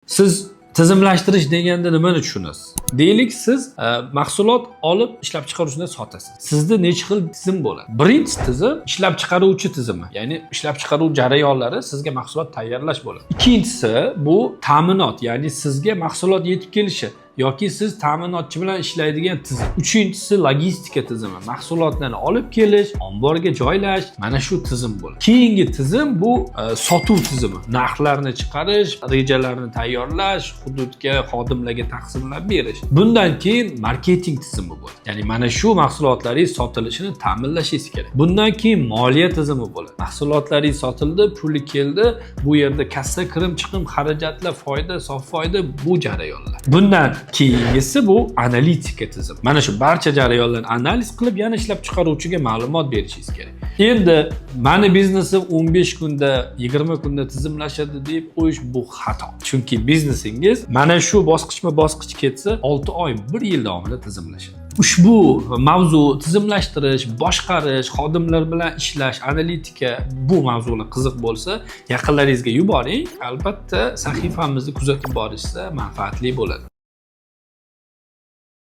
Siz tizimlashtirish deganda nimani tushunasiz? Deylik, siz mahsulot olib, ishlab chiqaruvchida sotasiz. Sizda necha xil tizim bo'ladi? Birinchi tizim ishlab chiqaruvchi tizimi, ya'ni ishlab chiqaruv jarayonlari, sizga mahsulot tayyorlash bo'ladi. Ikkinchisi bu ta'minot, ya'ni sizga mahsulot yetib kelishi yoki siz ta'minotchi bilan ishlaydigan tizim. Uchinchisi logistika tizimi, mahsulotlarni olib kelish, omborga joylash, mana shu tizim bo'ladi. Keyingi tizim bu sotuv tizimi, narxlarni chiqarish, rejalarni tayyorlash, hududga, xodimlarga taqsimlab berish. Bundan keyin marketing tizimi bo'ladi, ya'ni mana shu mahsulotlaringiz sotilishini ta'minlashingiz kerak. Bundan keyin moliya tizimi bo'ladi. Mahsulotlaringiz sotildi, puli keldi, bu yerda kassa, kirim, chiqim, xarajatlar, foyda, sof foyda, bu jarayonlar. Bundan keyingisi bu analitika tizimi. Mana shu barcha jarayonlarni analiz qilib, yana ishlab chiqaruvchiga ma'lumot berishingiz kerak. Endi mani biznesim 15 kunda, 20 kunda tizimlashadi deb qo'yish bu xato, chunki biznesingiz mana shu bosqichma bosqich ketsa, 6 oy, 1 yil davomida tizimlashadi. Ushbu mavzu, tizimlashtirish, boshqarish, xodimlar bilan ishlash, analitika, bu mavzular qiziq bo'lsa, yaqinlaringizga yuboring. Albatta, sahifamizni kuzatib borishsa, manfaatli bo'ladi.